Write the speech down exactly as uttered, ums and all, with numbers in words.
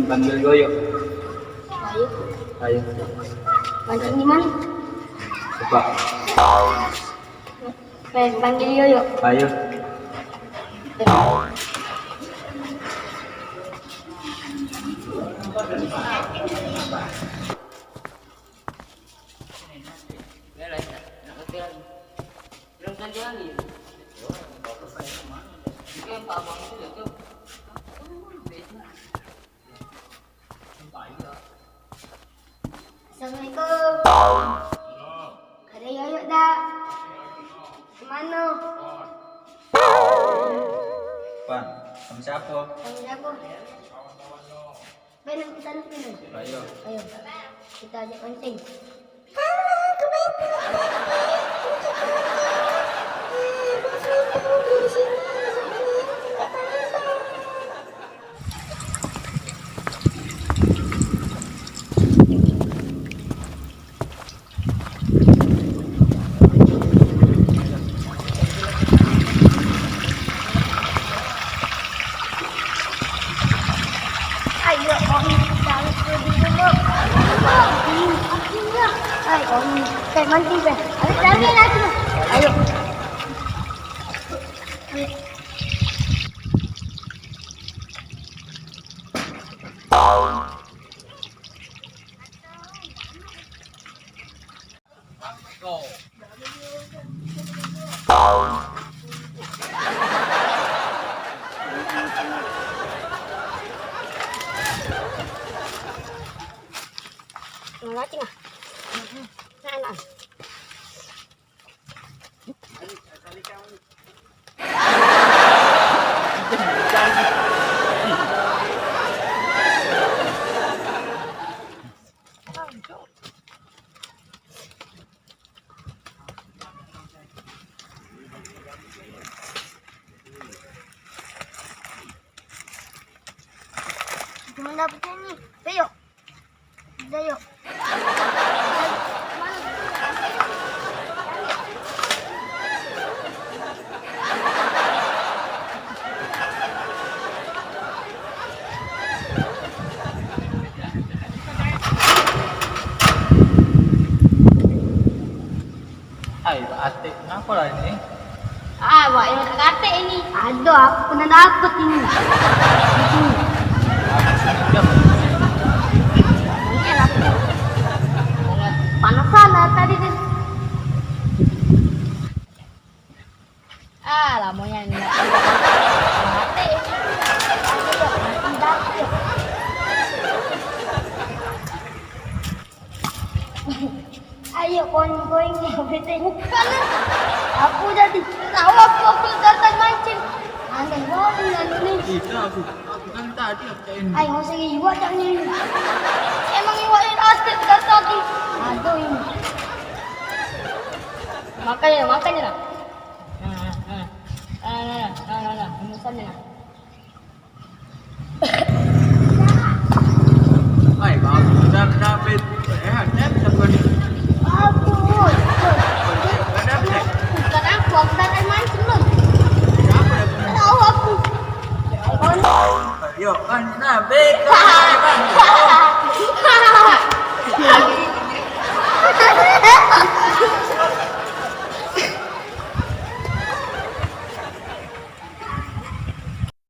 Panggil Yoyo. Ayo. Ayo. Mancing di mana? Coba. Eh, panggil Yoyo. Ayo. Assalamualaikum. Ado Yoyo dak? Kemano? Pan, kamu siapa? Kamu siapa? Main kita ni, main. Ayo. Ayo. Kita ajak mancing. Ayo, Om, kita harus pergi dulu. Ayo, Om. Ayo, Om. Teh, mancing, teh. Ayo, cari lagi. Ayo. Mancing ah. Nah, nah. Gimana dapetnya ni? Ayo. Udah, yuk. Hai, Pak Atik, kenapa lah ini? Ah, awak yang katek ini. Aduh, aku pernah dapet ini. Ini lah. Panasan lah tadi tu. Ah, lamanya ini. Katek ini. Aduh, makin dapet. Ayo, koin-koin ya, bete. Bukan lah. Aku jadi tahu aku, aku datang mancing. Aneh banget anu ni. Itu aku. Aku kan tadi aku cak ini. Ayo, saya iwak cak ini. Emang iwak ini asli dari tadi. Aduh, ini. Makanya, makanya lah. Nah, nah, nah. Nah, nah, nah, nah, nah, nah. Nah. Hai, bagus. Udah, udah, Fit. Eh, Dep, siapa ni? Aku. Ada, Dep. Bukan aku, aku datang mancing, Bang. Siapa, Dep? Tahu aku. Yo, kan, nah, Fit.